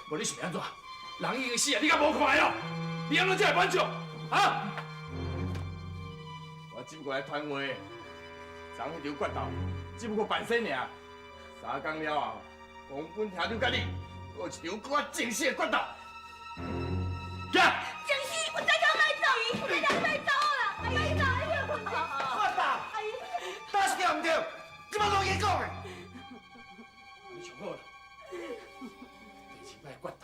無你想欲按怎？人已經死啊，你敢無看哦？你按怎才會滿足？啊？我只不過來傳話，昨彼場決鬥，只不過辦勢爾。3工了後，宮本廳長佮你，閣有一場閣較正式的決鬥。行。正式，我再講莫走，我再講莫走啦，莫走，決鬥，打是對毋對？這擺攏伊講的。你想好啦，第二擺決鬥，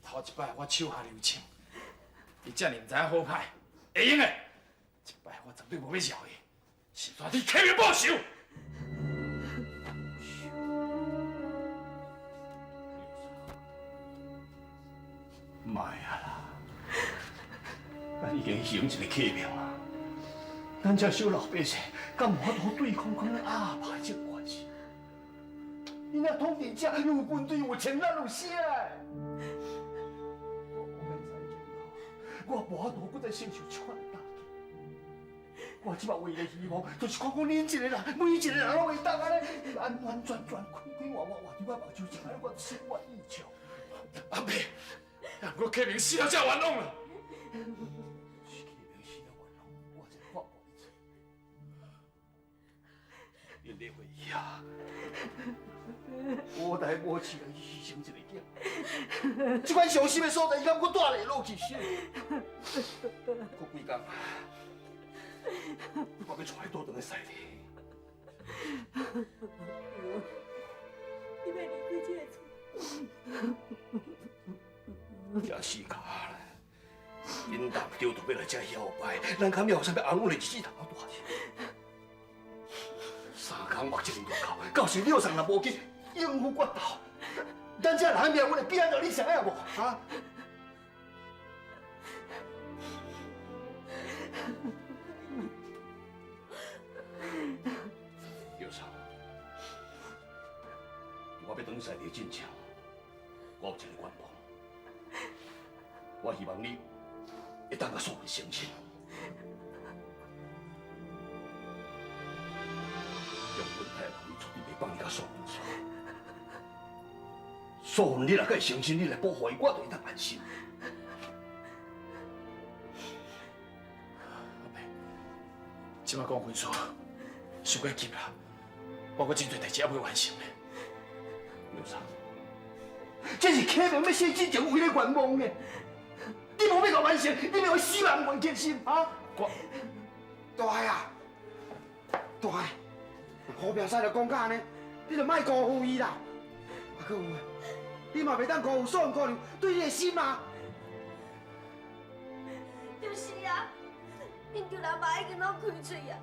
頭一擺我手下留情，伊遮爾毋知影好歹，會用的。這擺我絕對無欲饒伊，是帶你啟明報仇。莫啊啦，咱已經形成一個啟明啊，咱這小老百姓，敢有法度對抗講咱阿爸這個關係？𪜶那統治者又有軍隊，又有錢，咱有啥？我無法度閣再承受這款打擊。我這擺唯一的希望，就是看講恁一個人，每一個人攏會當按呢安安全全、開開活活活佇我目睭前，我心滿意足。阿伯，我啟明死了才冤枉啦。是啟明死了冤枉，我才放過你。恁咧回憶啊，無代無志來犧牲一个囝，這款傷心的所在，伊敢閣蹛咧落去死？閣幾工，我欲帶伊倒轉來西里。你欲離開這个厝？這死卡啦！𪜶當朝就欲來遮搖擺，咱敢有啥物安穩的日子通好蹛去？3工目前就到，到時了送若無去應付決鬥，咱這人命運會變怎，你知影無？啊？姚嫂，我欲轉西里進前，我有一個願望，我希望你會當佮素雲成親。宮本太郎伊絕對袂放你佮素雲煞。素雲，你若佮伊成親，你來保護伊，我就會當安心。阿伯，這擺講婚事，傷過急啦，我閣真濟代誌猶未完成呢。劉生，這是啟明欲死之前唯一的願望呢。你無欲共完成，你欲予死亡願決心啊？我大漢啊，大漢，好命使就講甲按呢，你就莫辜負伊啦。啊，閣有啊，你嘛袂當辜負素雲姑娘對你的心啊。就是啊，恁丈人嘛已經攏開喙啊，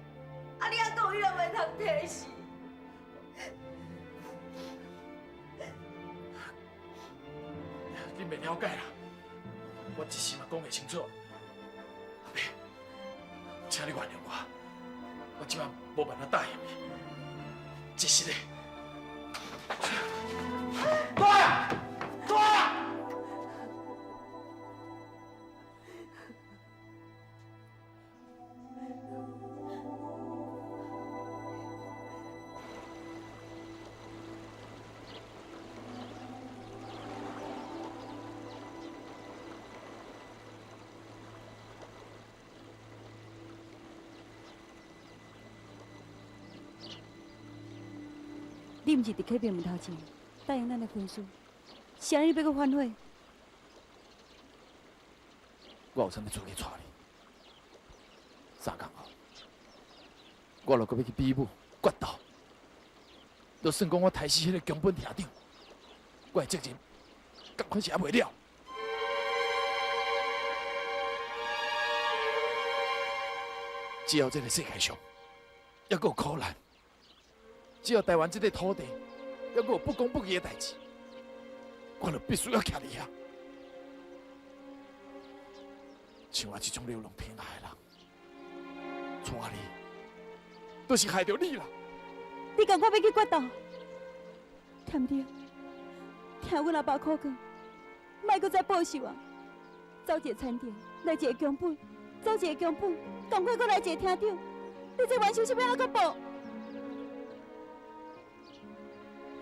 啊你猶閣有彼个話通提示？你袂了解啦，我一時嘛講袂清楚。阿伯，請你原諒我，我這擺無辦法答應你，這是咧。大漢，大漢。你毋是佇啟明門頭前答應咱的婚事，是按呢你欲閣反悔？我有啥物資格娶你？3工後，我若閣欲去比武決鬥，就算講我刣死彼个宮本廳長，我的責任仝款是猶未了。只要這个世界上猶閣有苦難，只要台灣這塊土地猶閣有不公不義的代誌，我就必須要徛佇遐。像我這種流浪天涯的人，娶你，就是害著你啦。你仝款欲去決鬥，對毋對？聽阮阿爸苦講，莫閣再報仇啊！走一个田來一个宮本，走一个宮本，仝款閣來一个廳長，你這冤仇是欲按怎閣報？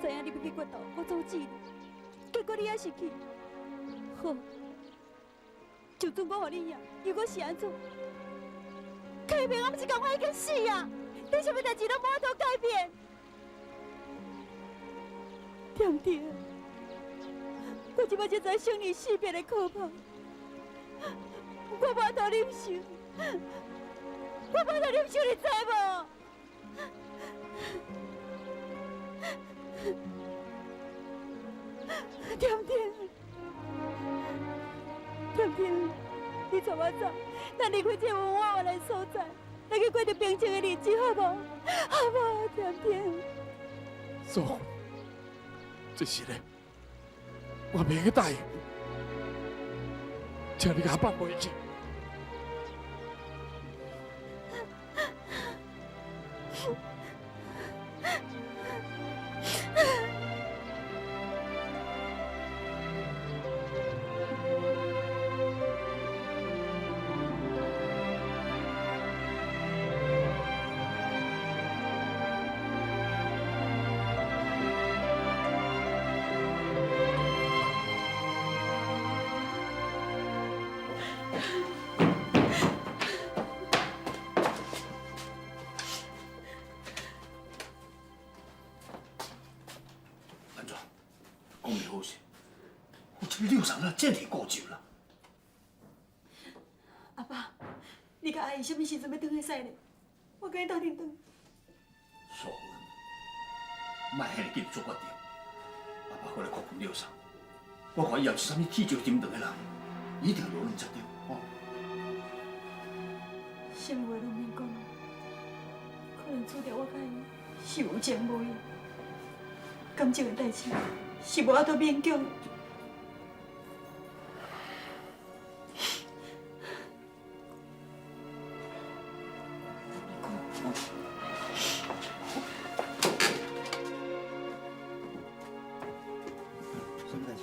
知影你欲去决斗，我阻止你，结果你犹是去。好，就算我予你赢，又阁是按怎？开明，我毋是讲我已经死啊！你啥物代志拢无法度改变？对毋对？我这摆才知生离死别的可怕，我无法度忍受，我无法度忍受，你知无？对毋对？对毋对？你带我走，咱离开这个温暖的所在，咱去过著平静的日子，好无？好无？对毋对？素芬，这是咧，我袂用答应，请你共我放回去。安怎？讲袂好势，我这柳桑啦，真是顾愁啦。阿爸，你佮阿姨啥物时阵欲转去西咧？我佮𪜶斗阵转。素芬，莫遐尔紧做决定。阿爸过来苦劝柳桑，我看伊也是啥物铁石心肠的人，一定无论才对。哦。啥物话拢免讲，可能注定我佮伊是有情无义，感情的代志是无法度勉强的。啥物代志？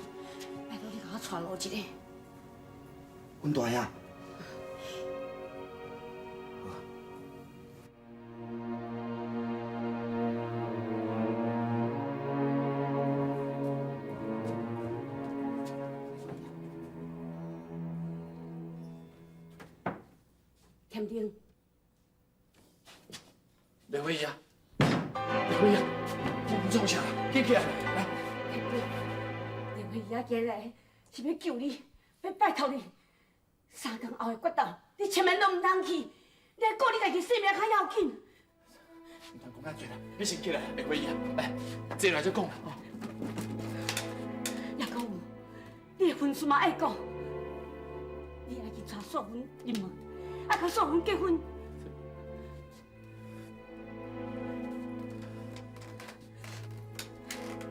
拜托你共我带路一下。阮大兄。添丁，丽花姨啊，丽花姨啊，你创啥啦？紧起来，来。添丁，丽花姨仔今日来是欲救你，欲拜托你。三更后的决斗，你千万拢毋通去，你爱顾你家己性命较要紧。毋通讲遐济啦，你先起来，丽花姨啊，来，坐来再讲啦。哦。也阁有，你的婚事嘛爱顾，你爱去娶素芬入门，爱佮素芬结婚。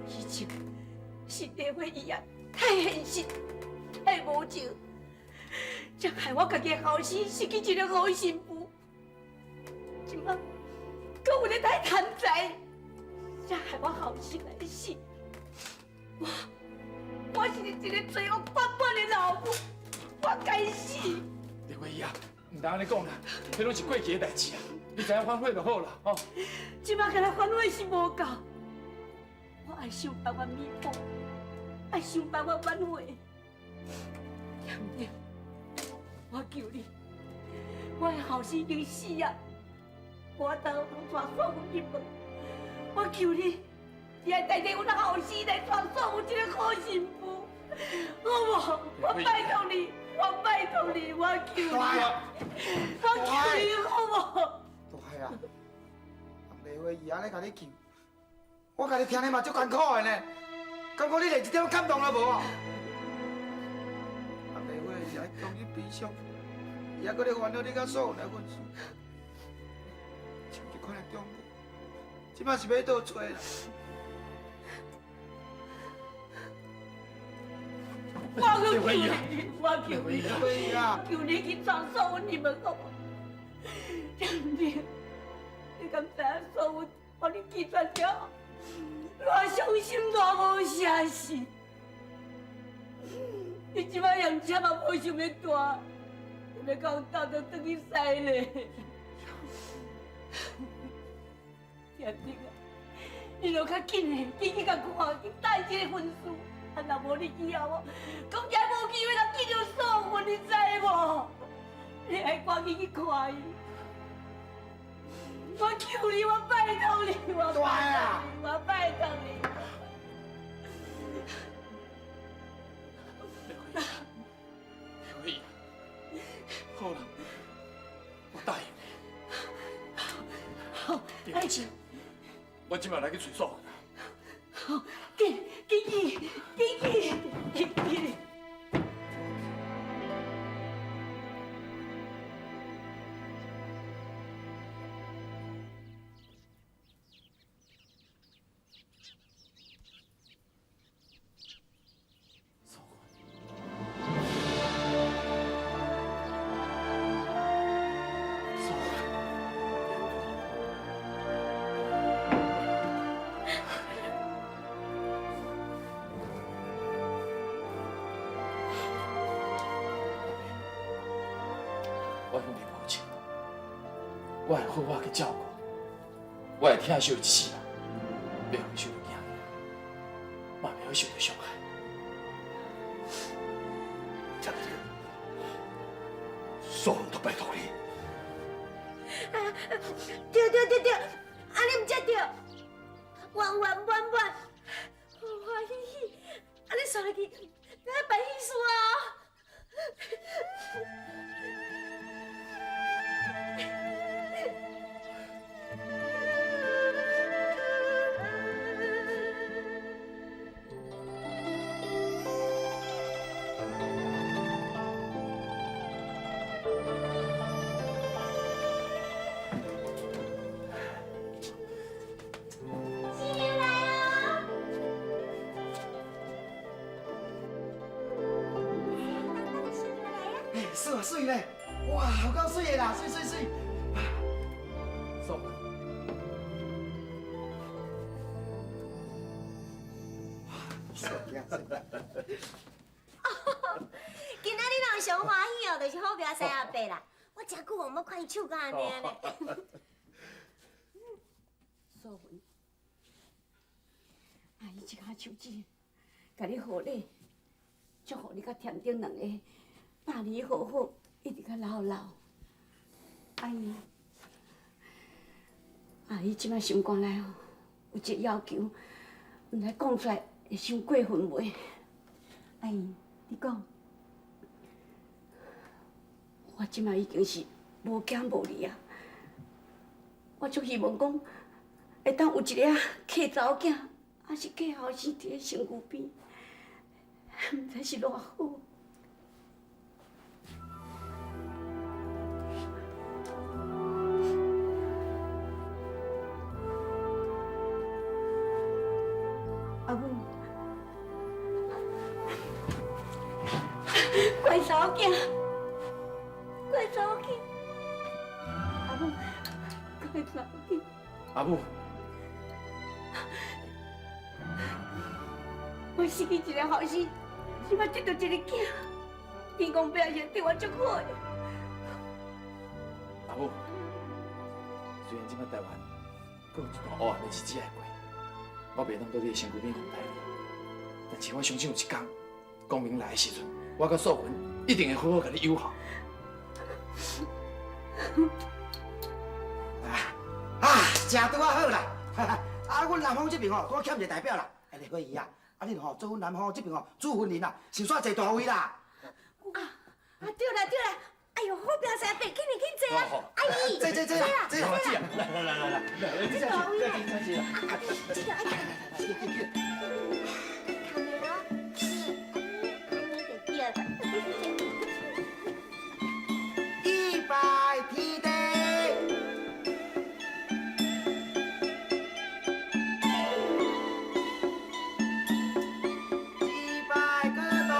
以前是丽花姨仔太现实，太无情，才害我家己的后生失去一个好新妇。这摆阁有咧太贪财，才害我后生来死。我是一个罪恶满满的老母，我该死。丽花姨啊，毋通按呢讲啦，彼拢是过去的代志啊，你知影反悔就好啦，吼。这摆干焦反悔是无够，我爱想办法弥补，爱想办法挽回。添丁，我求你，我的后生已经死啊，我当通娶素芬入门，我求你，你爱代替阮后生来娶素芬这个好新妇，好无？我拜托你，我拜托你，我求你，我求你，好无？大啊，丽花姨按呢共你求，我共你听咧嘛足艰苦的呢，感觉你连一点感动都无啊？丽花姨爱讲你悲伤，伊犹阁咧烦恼你佮素芬的婚事，像这款的长辈，这摆是欲佗揣啦？我阁求你，我求你，求你去娶素芬入门好无？添丁，你敢知影素芬予你拒绝了后，偌伤心，偌无声息。你这摆用车嘛无想欲带，欲共阮斗阵转去西咧。添丁啊，你著較緊的，緊去共看，去等這个婚事。啊，若無你以後哦，講也無機會通見著素雲，你知無？你愛趕緊去看伊。我求你，我拜託你，我拜託你，我拜託你。可以，好啦，我答應你。好，對不起，我這擺來去揣素雲。好，緊緊去，緊去，緊去。我向你保證，我會好好去照顧，我會疼惜伊一世人，袂予伊受著驚，嘛袂予伊受著傷害。真的，素雲都拜託你。對對對對，按呢毋才對，圓圓滿滿，歡歡喜喜，按呢煞落去，咱辦喜事啊！新娘來哦！新娘來啊！哎，水啊水咧，哇，有夠水的啦，水水水！素雲，今仔日人上歡喜哦，就是好表師阿伯啦。我誠久哦，無看伊笑甲按呢呢。素雲，阿姨這跤手指，共你賀禮，祝福你佮添丁兩個百年好合，一直到老老。阿姨，阿姨這擺心肝內吼有一个要求，毋知講出來會傷過分袂？阿姨，你講。我這擺已經是無囝無兒啊，我足希望講會當有一个契查某囝，抑是契後生佇咧身軀邊，毋知是偌好。阿母，乖查某囝，乖查某囝，阿母，乖查某囝。阿母，我失去一个後生，這擺得著一個囝，天公伯也是對我足好的。阿母，雖然這擺台灣閣有一段黑暗的日子愛過，我袂當佇你的身軀邊奉陪你，但是我相信有一天，光明來的時陣，我佮素雲一定會好好共你友好。啊，食拄仔好啦！啊，阮南方這邊吼，拄仔欠一個代表啦。哎，麗慧姨啊，啊恁吼做阮南方這邊吼主婚人啦，先煞坐大位啦。啊，對啦對啦，哎喲，好表師阿伯，緊來緊坐啊！阿姨，坐坐坐啦，坐啦。來來來來來，這大位啦，這個阿緊緊緊。看沒哦？是，按呢就對了。一拜天地。一拜閣堂。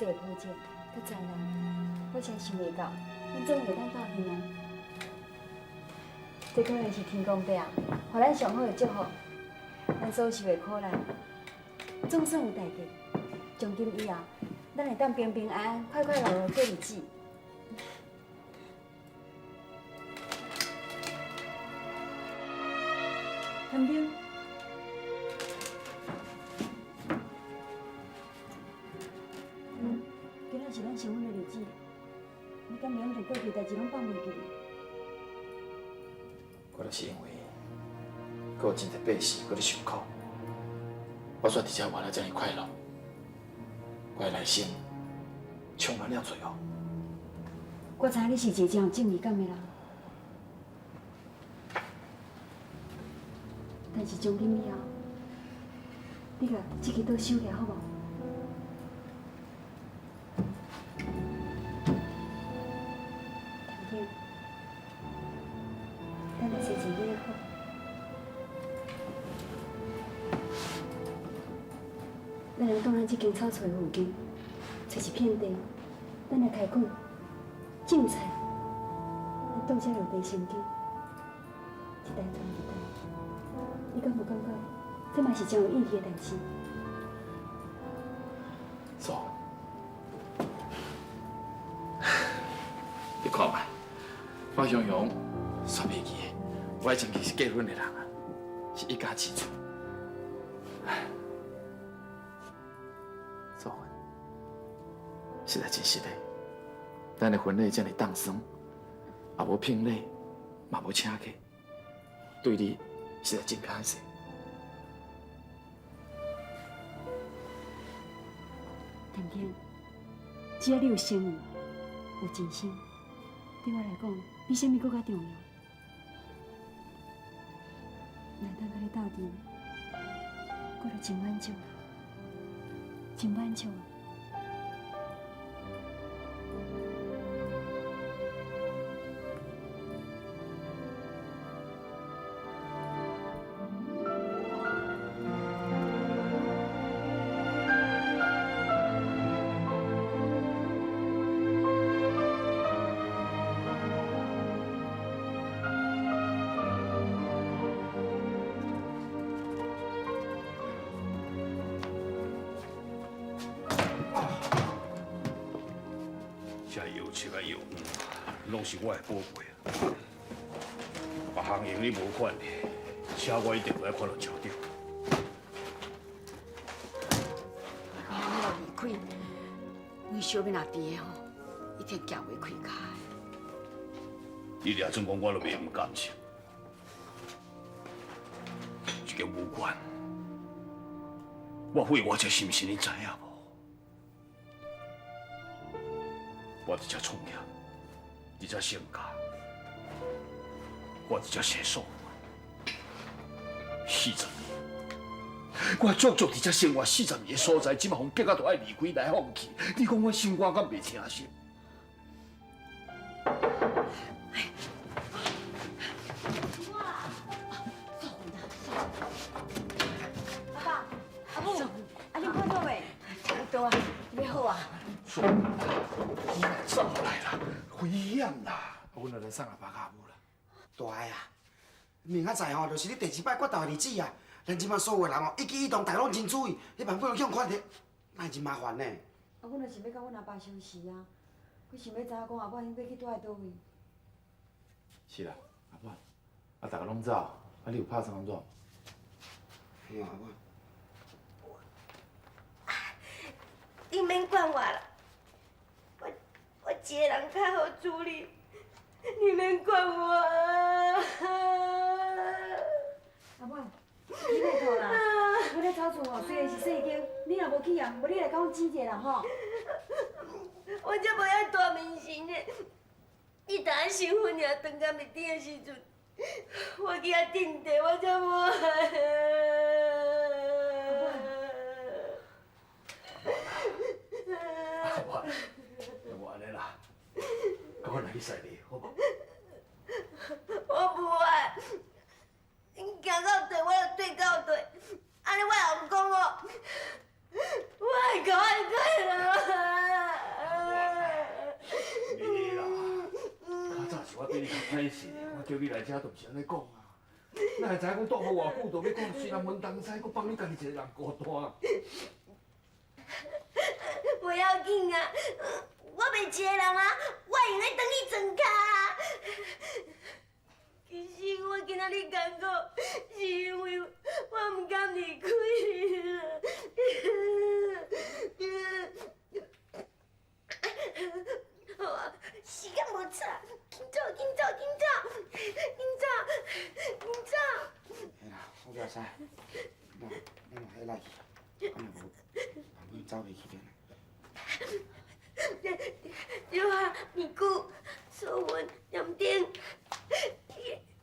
济的波折、佮灾难，我实在想袂到，阮总会当斗阵啊！这可能是天公伯啊，予咱上好的祝福。咱所受的苦难，总算有代价。从今以后，咱会当平平安安、快快乐乐过日子。天兵，今仔是咱成婚的日子，你敢袂用将过去代志拢放袂记？我就是因为，阁有真济百姓阁咧受苦，我煞伫遮活得遮尔快乐，我的内心充满了罪恶。我知影你是一个真有正义感的人，但是从今以后，你共这支刀收起来好无？天天，咱来生一个囡仔好。咱来当咱这间草厝的附近，找一片地，咱来开垦。种菜，咱倒遮落地生根，一代传一代。你敢无感觉，这嘛是真有意义的代志？素，你看觅，我雄雄煞袂记得，我以前是结婚的人啊，是一家之主。素芬，实在真失礼。咱的婚礼遮尔冻酸，也无聘礼，嘛无请客，对你实在真歹势。甜甜，只要你有诚意、有真心，对我来讲，比啥物阁较重要。若当佮你斗阵，我就真满足，真满足。拢是我的宝贝啊！别项用你无款的，车我一定会看到车长。我若离开，阮小妹若伫的吼，一定行袂开跤。你掠准讲，我都袂用感情。这间武馆，我费偌济心思，你知影无？我伫遮创业。伫遮成家，我伫遮生素40年，我足足伫遮生活四十年的所在，这马予逼到都爱离开来放弃。你讲我心肝敢袂疼惜？阿爸、阿母，啊，恁看到未？差不多啊，欲好啊。你走来啦，危险啦！阮就来送阿爸佮阿母啦。大个啊，明仔载吼，就是你第二摆决斗的日子啊。咱这摆所有的人哦，一举一动，大家拢真注意，你万不能去予看著，那会真麻烦呢。啊，阮就是欲佮阮阿爸相辞啊，阁想欲知影讲阿母𪜶欲去蹛佗位。是啦，阿母，啊，逐个拢走，啊，你有拍算按怎？嘿啊，阿母。你免管我啦，我一个人较好处理，你免管我。阿母，你莫哭啦，阮咧草厝吼，虽然是细间，你若无去啊，无你来共阮挤一下啦吼。我才无爱大明星呢，你当身份尔长甲袂顶的时阵，我去遐镇地，我才无爱。阿母，要无按呢啦，佮阮来去西里，好无？我无爱，你行到佗，我就对到佗，按呢我也毋讲哦，我会共我会啦。我對你較歹勢，我叫你來遮都毋是按呢講啊。哪會知影講蹛予偌久，就欲講雖然分東西，閣放你家己一個人孤單。無要緊啊，我袂一个人啊，我會用得轉去庄跤啊。其實我今仔日艱苦，是因為我毋甘離開你啦。好啊，時間無差，緊走，緊走，緊走，緊走，緊走。嘿啦，好佳哉，那咱嘛彼來去，啊若無，阮走袂去了。對啊，二姑、素雲、念丁，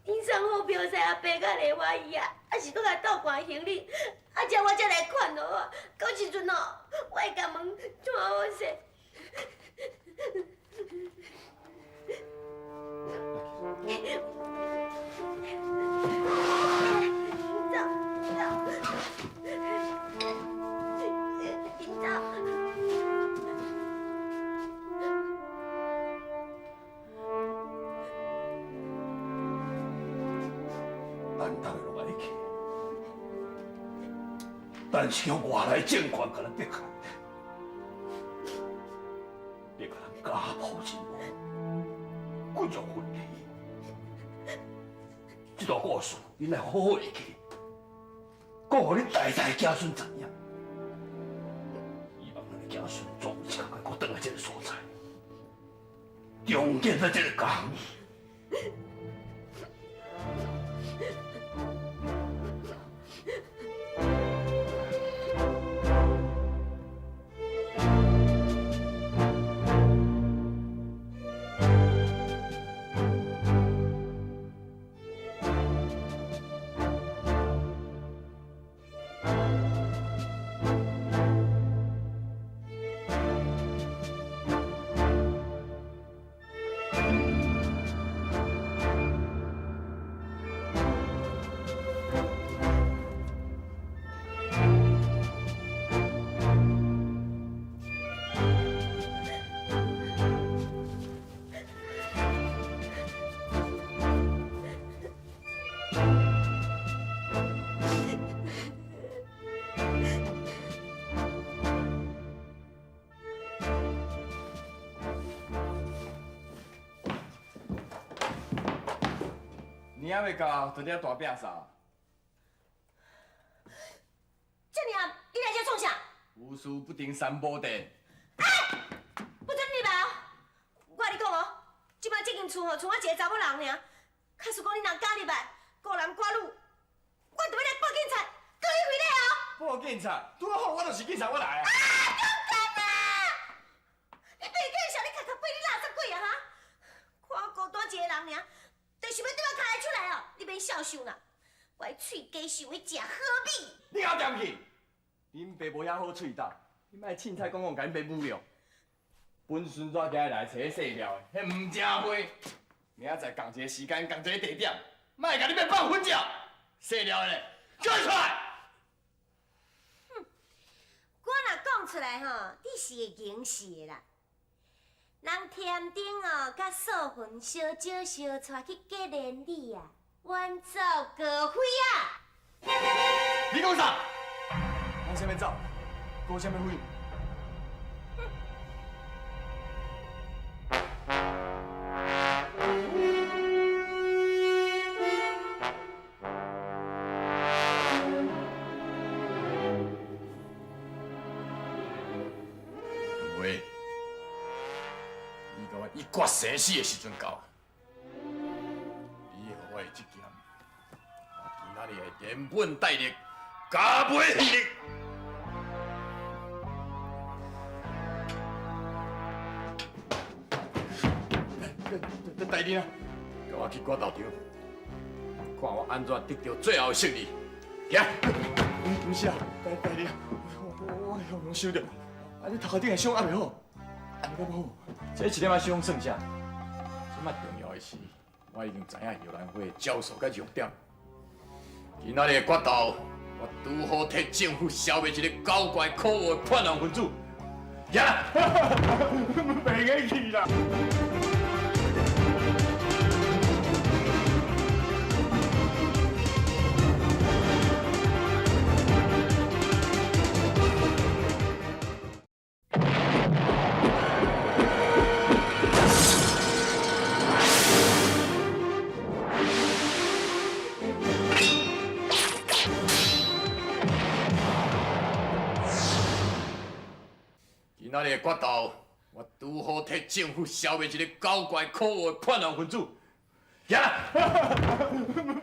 恁送好票婿阿伯佮丽花姨啊，啊是閣來斗赶行李，啊這我才來勸落啊。到時陣哦，我會共問怎好勢。走走，緊走。咱逐个攏愛去，但是予外來政權共咱迫害，欲共咱家破人亡，骨肉分離。這段故事，恁愛好好會記，講予恁代代子孫知影。希望咱的子孫總有一天會閣轉來這個所在，重建咱這個家。年还袂到，就伫遐大摒扫。这尔暗，你来这创啥？无事不登三宝殿。啊！不准入来哦！我共你讲哦，这摆这间厝吼，剩我一个查某人尔。假使讲你若敢入来，孤男寡女，我就欲来报警察，告你非礼哦！报警察？拄好，我就是警察，我来啊！啊！讲干啊！你白见笑，你卡卡背，你垃圾鬼啊哈！看我孤单一个人尔，就想欲对我跤出来哦！你免痟想啦，我的喙加想欲食好米。你共我恬去！恁爸无遐好喙焦，你莫凊彩讲讲，共恁爸侮辱。本孙怎今日来揣细料的，彼毋正会。明仔载仝一个时间，仝一个地点，莫共恁爸放粉照。细料的咧，叫伊出来！哼，我若讲出来吼，你是会惊死的啦。人添丁哦，佮素云小招相带去结连理啊，远走高飞啊！你讲啥？往啥物走？高啥物飞？喂，你共我一决生死的时阵到，你予我的这剑，我今仔日会连本带利，加倍利你。大人啊，共我去决斗场，看我按怎得著最后的胜利。行。毋是啊，大人，我我想著，啊你头壳顶的伤犹未好，按呢敢好？这一点仔伤算啥？这摆重要的是，我已经知影摇篮花的招数佮弱点。今仔日的决斗，我拄好替政府消灭一个狡怪可恶的叛乱分子。行啦，袂用去啦。仔日的决斗，我拄好替政府消灭一个狡怪可恶的叛乱分子。行啦，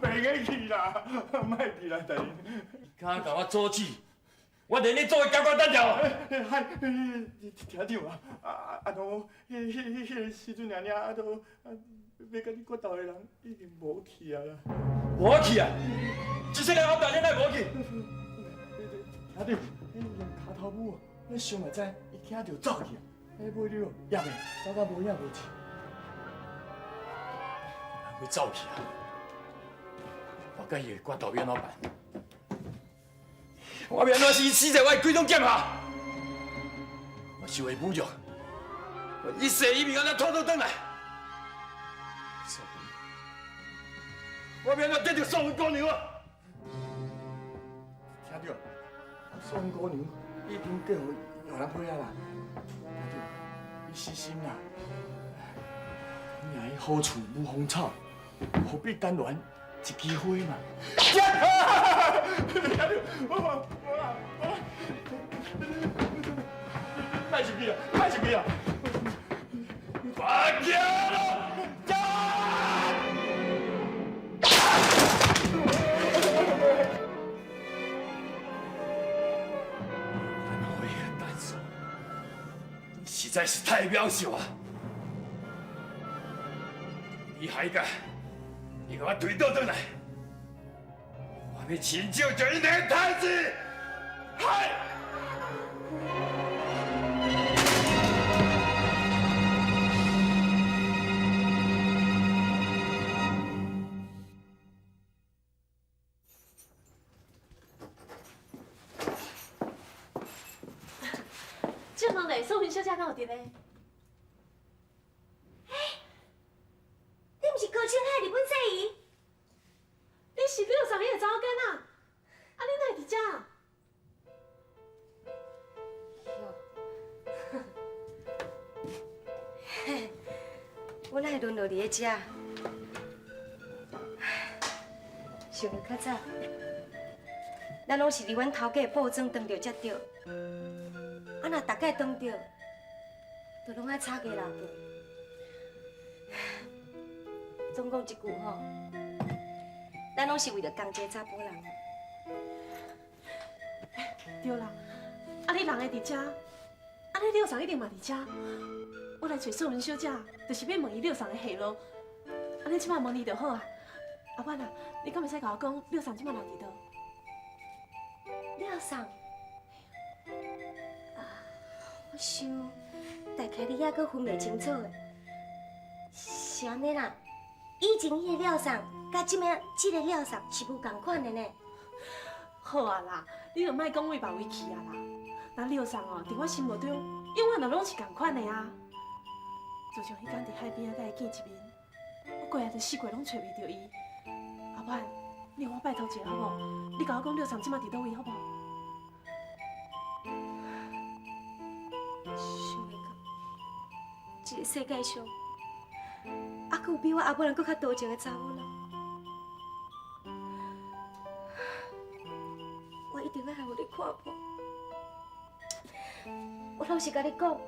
袂用去啦，莫去啦，大人。敢共我阻止？我连你做的感觉单调。嗨，厅长啊，啊，都，彼个时阵尔尔，啊，都欲佮你决斗的人已经无去啊啦。无去啊！这世人我大人哪会无去？厅长，彼用跤头舞，你想嘛知，伊听著走去啊，彼尾你咯，也袂走甲无影无迹。会走去啊！我佮伊的决斗欲按怎办？我欲按怎死死在我的规种剑下？我受的侮辱，我一世一命按怎拖倒转来？素芬，我欲按怎得著素芬姑娘啊？厅长，素芬姑娘已经嫁予越南配啊啦。厅长，你死心啦！你爱好处无芳草，何必单恋一枝花嘛？我无啦，无啦，莫生气啊，莫生气啊！别叫了，叫！反悔的单数，你实在是太渺小啊！你还敢？你共我推倒转来！我欲亲手将你两个杀死！嗨！借问咧，素芬小姐敢有伫咧？你毋是高清海日本细姨？你是六嫂伊的查某囡仔，啊，你哪会伫遮？嘿，我哪会沦落伫咧遮？想著较早，咱拢是伫阮头家的布庄当著才对。啊，若逐摆当著，就拢爱吵鸡闹架。总讲一句吼，咱拢是为著仝一个查埔人。对啦，啊你人会伫遮，啊你六嫂一定嘛伫遮。我来揣素芬小姐，就是欲问伊六嫂的下落。啊你这摆问伊就好啊。阿婉啊，你敢会使共我讲六嫂这摆人伫佗？六嫂，啊，我想大概你犹阁分袂清楚的，是按呢啦。以前彼个廖桑，佮这摆这个廖桑是无仝款的呢。好啊啦，你就莫讲为别位去啊啦。那廖桑哦，伫我心目中永远都拢是仝款的啊。自从彼工伫海边仔佮伊见一面，我规日就四界拢揣袂著伊。阿婉，你予我拜托一下好无？你共我讲廖桑这摆伫佗位好无？想袂到，这个世界上，犹阁有比我阿母人阁较多情的查某人，我一定爱予你看破。我老实共你讲，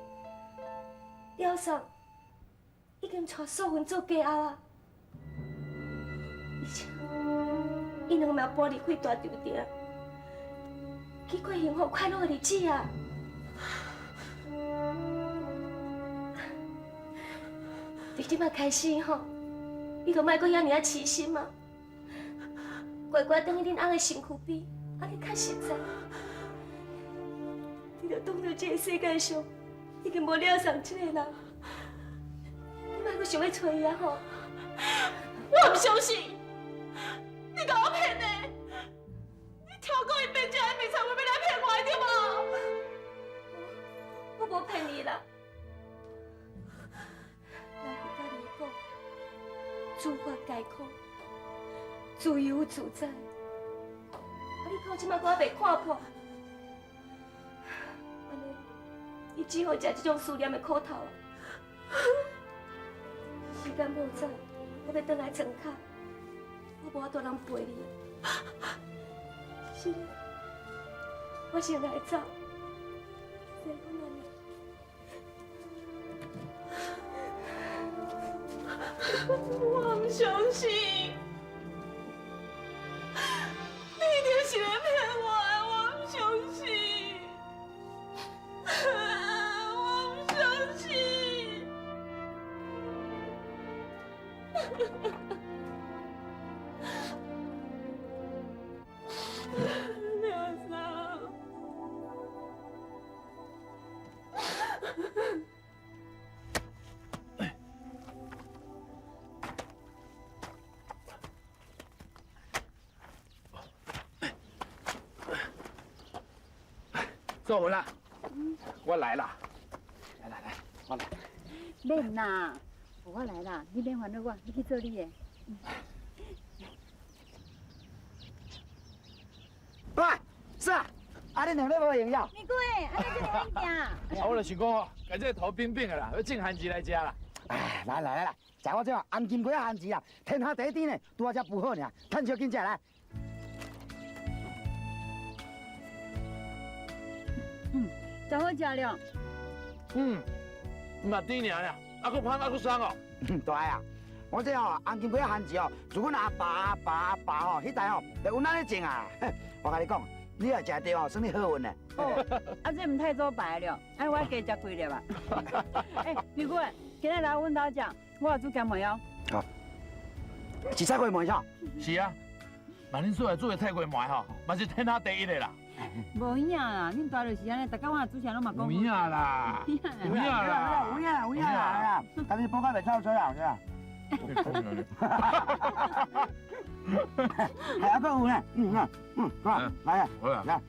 廖桑已经娶素芬做嫁后啊，而且𪜶两个嘛搬离开大稻埕，去过幸福快乐的日子啊。从这摆开始吼，你就莫阁遐尔仔痴心啊！乖乖转去恁翁的身躯边，按呢较实在。你就当作这个世界上已经无廖桑这个人，你莫阁想欲揣伊啊吼！我毋相信，你共我骗的！你跳过伊变这个白菜话欲来骗我的对无？我无骗你啦。诸法皆空，自由自在。啊！你到这摆阁犹袂看破，按呢，你只好食这种思念的苦头啊！时间无早，我欲转来床跤，我无法度通陪你。是，我先来走，再讲安呢。我毋相信，你一定是咧骗我的，我毋相信，我毋相信。廖桑。做文啦，我来啦，来来来，我来。免啦，我来啦，你免烦恼我，你去做你的。喂，是啊，啊你两个无闲呀？咪姑的，啊你这个物件。啊，我就是讲哦，共这个头冰冰的啦，欲种番薯来食啦。哎，来来来来，食我这个红金龟仔番薯啊，天下第一甜呢，拄仔才孵好尔，趁烧紧食来。嗯，真好食了。嗯，嘛甜尔尔，啊阁芳啊阁爽哦。对啊，我这吼红金龟仔番薯哦，自阮阿爸阿爸阿爸吼，彼代吼，就阮咱咧种啊。我共你讲，你若食著吼，算你好运嘞。哦，啊这毋太早白了，啊我加食几粒啊。欸，美姑，今仔来阮兜食，我有煮咸糜哦。好，是菜鸡糜啥？是啊，那恁厝内煮的菜鸡糜吼，嘛是天下第一的啦。无影啦，恁大就是按呢，逐工我煮啥拢嘛讲。有影啦，有影啦，有影啦，有影啦，但是煲到袂臭水啊，是啊。还阁有呢，嗯嗯嗯，来来来。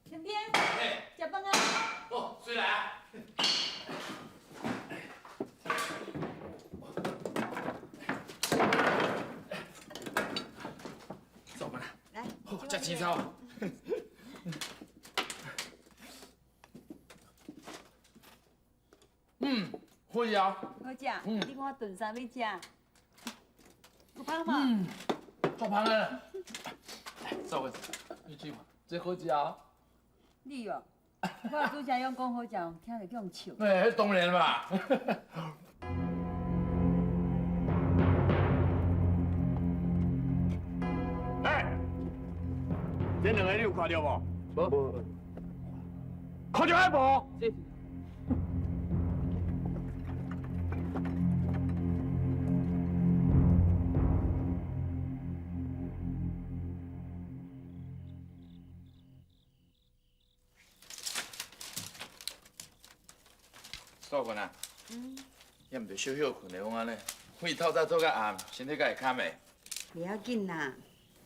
甜甜，食饭啊！哦，水来啊！走吧啦。来，好，吃青草。嗯，好食。好食。嗯。你看我炖啥物食？有芳无？嗯，够芳的。来，走吧，你去嘛，这好食哦。你哦，我拄才用讲好食，听着叫人笑。哎，当然嘛。哎，这两个你有看到无？无。看著还无？是。素云啊，也毋著小歇睏的讲按呢，岁透早做到暗，身体敢会堪袂？袂要紧啦，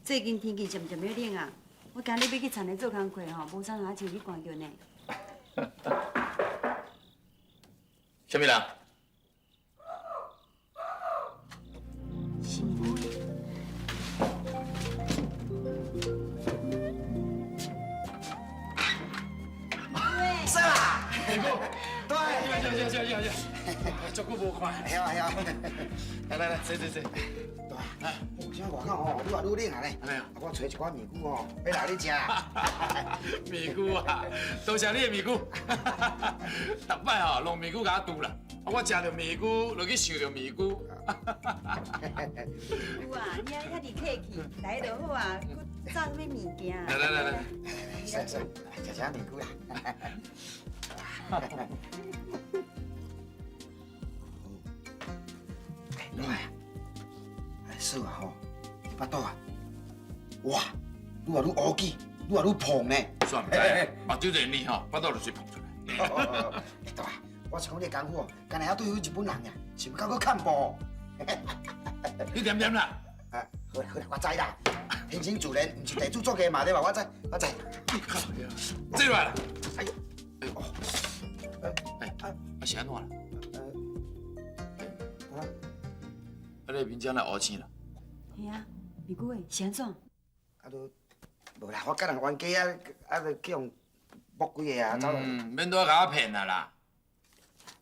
最近天气渐渐欲冷啊，我今日欲去田里做工课吼，无啥通穿去寒脚呢。啥物人？是我。是啦，对，是是是是是，足久无看。系啊系啊，来来来，坐坐坐。对，哦，这外口吼愈来愈冷啊咧。我揣一寡面具吼，欲来你食。面具啊，多谢你的面具。逐摆吼，弄面具共我拄啦，我食著面具，就去想著面具。有啊，你安尼遐尔客气，来就好啊，阁送啥物物件？来来来来，是是，食食面具啦。来啊！哎，嫂啊吼，你腹肚啊，哇，愈来愈乌起，愈来愈膨呢。算毋知，目睭一眯吼，腹肚就随膨出来。对啊，我是讲你的功夫哦，干焦会晓对付日本人尔，是毋够阁看步？你点点啦？啊，好啦好啦，我知啦。天生自然，毋是地主作家嘛对吧？我知，我知。这来啦。哎呦，哎呦，哎，啊是按怎啦？啊，啊你面怎来乌青啦？嘿啊，美姑的是按怎？啊都无啦，我佮人冤家啊，啊就去予摸几个啊，走。嗯，免拄仔共我骗啊啦！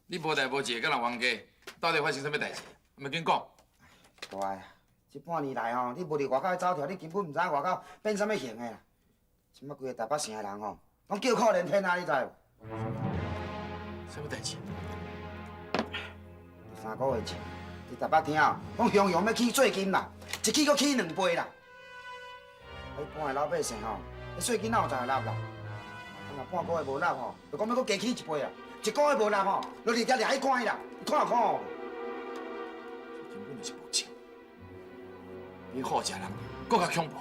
你无代无志佮人冤家，到底发生啥物代志？毋紧讲。大啊，这半年来吼，你无伫外口走跳，你根本毋知影外口变啥物形的啦。这摆规个台北城的人吼，拢叫苦连天啊，你知无？啥物代志？3个月前，伫台北听哦，讲雄雄欲起税金啦，一起阁起2倍啦。啊，一般的老百姓吼，彼税金哪有才会纳啦？啊，若半个月无纳吼，就讲欲阁加起1倍啦。一个月无纳吼，就直接掠去关去啦。你看有看无？根本就是无情，比好食人阁较恐怖。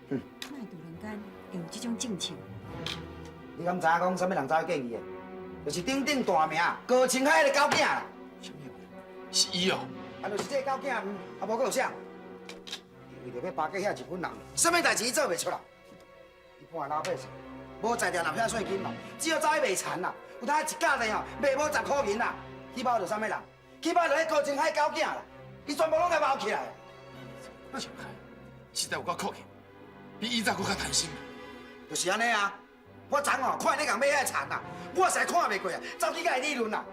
哼！哪会突然间会有这种政策？你敢知影讲啥物人走去建议的？就是鼎鼎大名高清海的狗囝啦。啥物？是伊哦。啊，就是这个狗囝，啊，无阁有啥？为著欲巴结遐日本人，啥物代志伊做袂出来。一般的老百姓无才调纳遐税金嘛，只好走去卖田啦。有当一甲地吼卖无10箍银啦，去包著啥物人？去包著彼高清海狗囝啦，伊全部拢共包起来。高清海实在有够阔气，比以前阁较贪心。就是按呢啊！我昨吼看你共买遐田啦，我实在看袂过啊，走去共伊理论啦。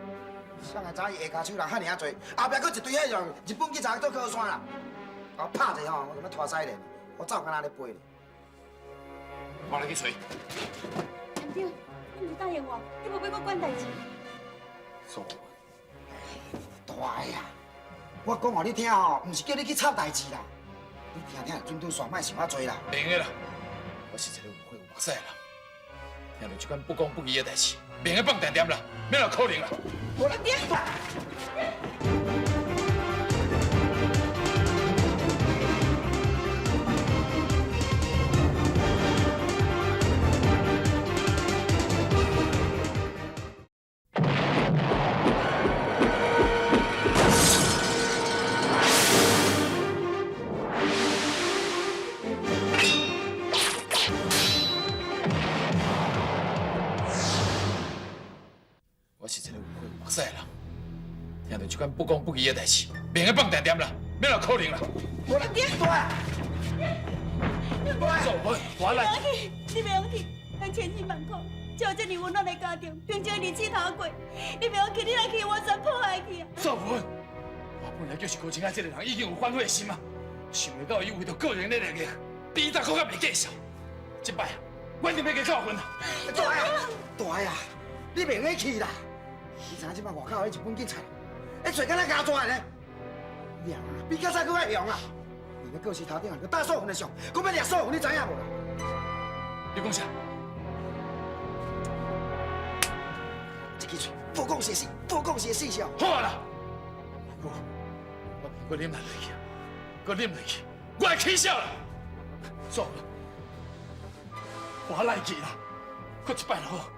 谁会知伊下跤手人遐尔仔济，后壁阁一堆彼种日本警察做靠山啦。我拍者吼，我就欲拖屎咧，我走敢若咧飞咧。我来去揣。店长，你毋是答应我，你无欲阁管代志？素大个啊！我讲予你听吼，毋是叫你去插代志啦。你听听，准拄煞，莫想遐济啦。袂用的啦，我是一个有血有目屎的人，听著这款不公不义的代志，袂用放定定啦，免有可能啦。我来。我是一个有血有目屎的人，听著这款不公不义的代志，袂用放定定啦，免有可能啦。我来，我我来。你袂用去，咱千辛万苦，才有这么温暖的家庭，平静的日子通过。你袂用去，你若去，我全破坏去啊！素芬，我本来就是高清海这个人已经有反悔的心啊，想袂到伊为著个人的利益，比以前阁较袂计数。这摆我一定欲共伊教训啊！大啊，大啊，你袂用去啦！你知影这摆外口彼日本警察，彼嘴敢若加抓的呢？掠啊，比较早阁较凶啊！连个告示头顶啊，阁打素芬的相，阁欲掠素芬，你知影无啦？你讲啥？一支喙，无讲是死，无讲是死笑。好啊啦，我我忍落去，阁忍落去，我会起痟啦。素芬，我来去啦，阁一摆就好。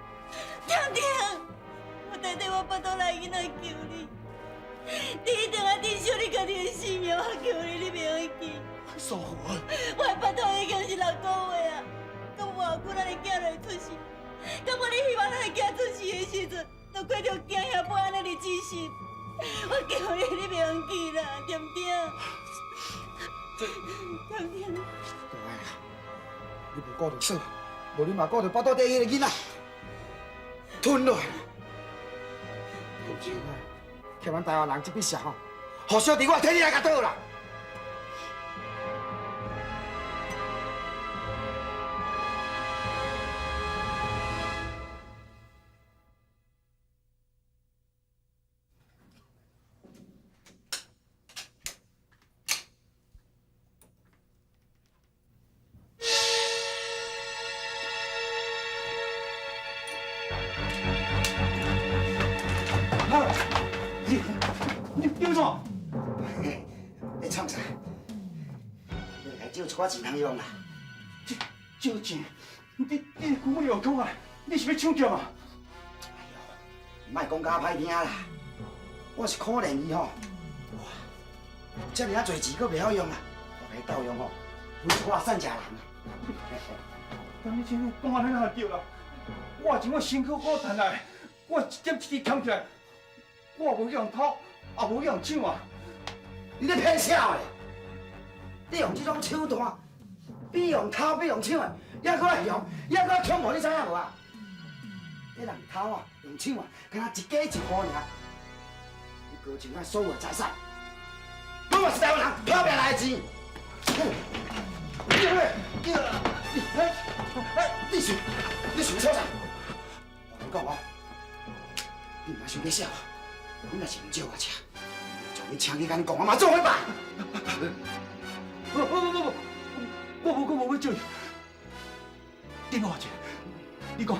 店长，我代替我腹肚内囡仔求你，你一定爱珍惜你家己的性命，我求你，你袂用去。素芬，我的腹肚已经是6个月啊，阁无偌久咱的囝就会出世，敢无你希望咱的囝出世的时阵，就过著惊吓不安的日子时？我求你，你袂用去啦，对毋对？这，对毋对？大啊，你无顾著耍，无你嘛顾著腹肚底彼个囡仔，吞落。高清海，欠咱台湾人这笔账吼，予小弟我替你来共讨啦。你欲创？你创啥？你来借一寡钱通用啦。借钱？你根本有讲啊！你是欲抢劫啊？哎哟，莫讲甲歹听啦，我是可怜伊吼。哇，这尔啊济钱，阁袂晓用啊！我共伊斗用吼，分一寡散食人啊。当你这样讲按呢哪会对啦？我钱我辛苦苦赚来，我一点一滴俭起来，我无去予人偷，也无去予人抢啊！你咧骗啥的？你用这种手段，比用偷比用抢的，犹阁较凶，犹阁较恐怖，你知影无啊？这人偷啊，用抢啊，敢若一家一户尔。你高清啊，所有的财产，拢嘛是台湾人拼命来的钱。你想创啥？我跟你讲哦，你毋通伤假笑啊！你若是毋借我车，将你请去共你讲，我嘛做伙办。不不不不，我无讲无欲借你。你偌济？你讲。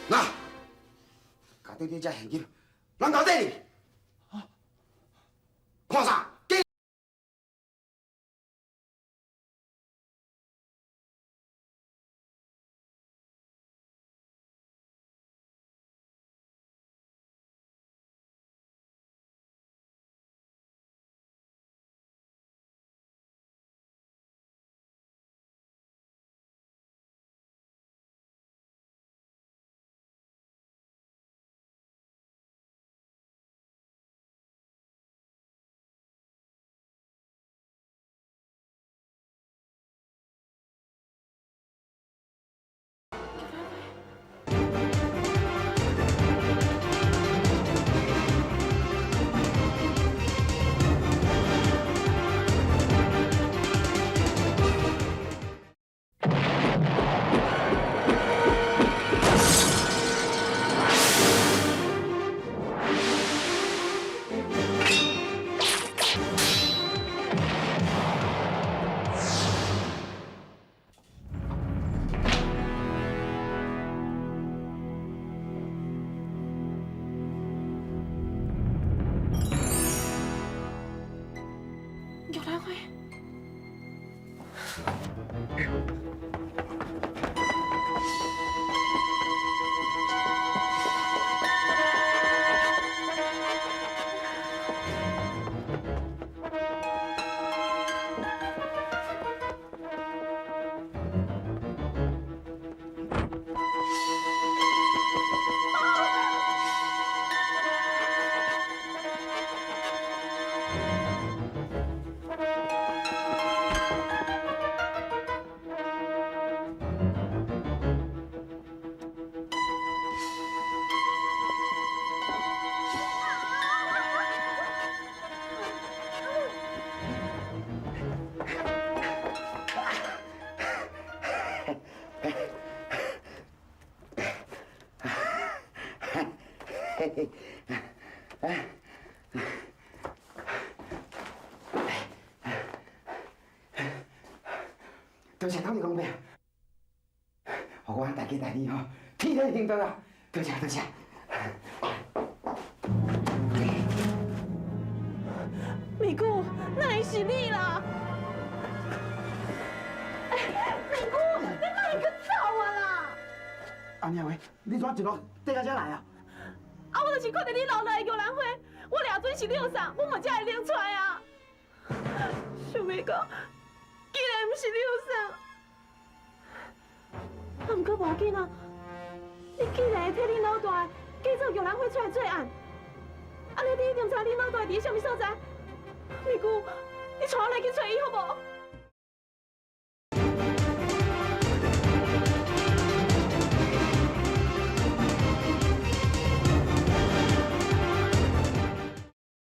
那，家底底这现金，拢交底哩。看啥？玉兰花。多谢土地公伯，予我大吉大利吼，天天行道啊！多谢多谢。美姑，哪会是你啦？欸，美姑，你哪会阁走啊啦？阿娘喂，你怎一路缀到遮来啊？啊，我就是看著你留落的玉兰花，我掠准是你送，我嘛才会拎出来啊。想袂到，竟然毋是你送。啊，毋过无要紧啊，你既然会替恁老大假做玉兰花出来作案，按呢你一定知恁老大伫啥物所在。美姑，你带我来去揣伊好无？